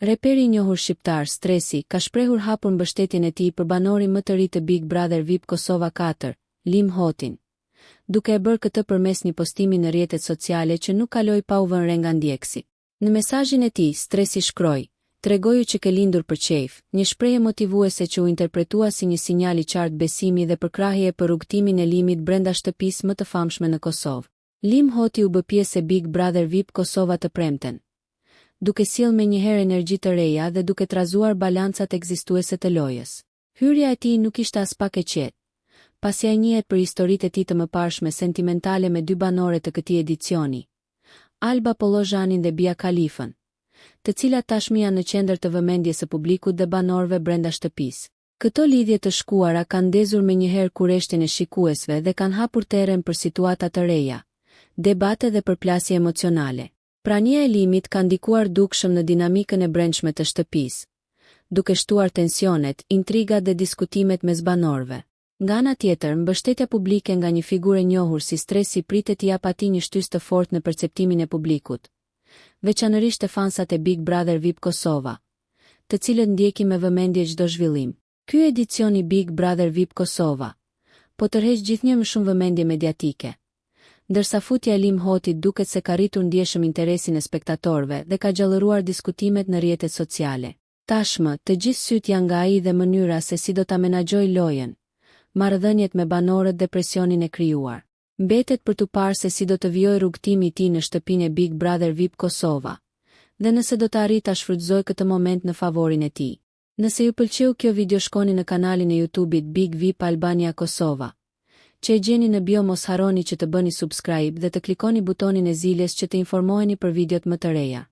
Reperi i njohur shqiptar, Stresi, ka shprehur hapur mbështetjen e tij për banorin më të ri të Big Brother VIP Kosova katër, Lim Hotin. Duke e bërë këtë përmes një postimi në rrjetet sociale që nuk kaloi pa u vënë re nga ndjekësit. Në mesazhin e tij, Stresi shkroi, Tregoju që ke lindur për qejf, një shprehje motivuese që u interpretua si një sinjal i qartë besimi dhe përkrahjeje për rrugëtimin e Limit brenda shtëpisë më të famshme në Kosovë. Lim Hoti u bë pjesë e Big Brother VIP Kosova të premten, duke sjellë menjëherë energji të reja dhe duke trazuar balancat ekzistuese të lojës. Hyrja e tij nuk ishte aspak e qetë, pasi ai njihet për historitë e tij të mëparshme sentimentale me dy banore të këtij edicioni, Alba Pollozhanin dhe Bia Khalifën, të cilat tashmë janë në qendër të vëmendjes së publikut dhe banorëve brenda shtëpisë. Këto lidhje të shkuara kanë ndezur menjëherë kureshtjen e shikuesve dhe kanë hapur terren për situata të reja, debate dhe përplasje emocionale. Prania e Limit ka ndikuar dukshëm në dinamikën e brendshme të shtëpisë, duke shtuar tensionet, intrigat dhe diskutimet mes banorëve. Nga ana tjetër, mbështetja publike nga një figurë e njohur si Stresi pritet t'i japë atij një shtysë të fortë në perceptimin e publikut, veçanërisht te fansat e Big Brother VIP Kosova, të cilët ndjekin me vëmendje çdo zhvillim. Ky edicion i Big Brother VIP Kosova po tërheq gjithnjë më shumë vëmendje mediatike, ndërsa futja e Lim Hotit duket se ka rritur ndjeshëm interesin e spektatorëve dhe ka gjallëruar diskutimet në rrjetet sociale. Tashmë, të gjithë sytë janë nga ai dhe mënyra se si do ta menaxhojë lojën, marrëdhëniet me banorët dhe presionin e krijuar. Mbetet për t'u parë se si do të vijojë rrugëtimi i tij në shtëpinë e Big Brother VIP Kosova, dhe nëse do të arrijë ta shfrytëzojë këtë moment në favorin e tij. Nëse ju pëlqeu kjo video shkoni në kanalin e YouTube-it Big VIP Albania Kosova, që e gjeni në bio mos harroni që të bëni subscribe dhe të klikoni butonin e ziles që të informoheni për videot më të reja.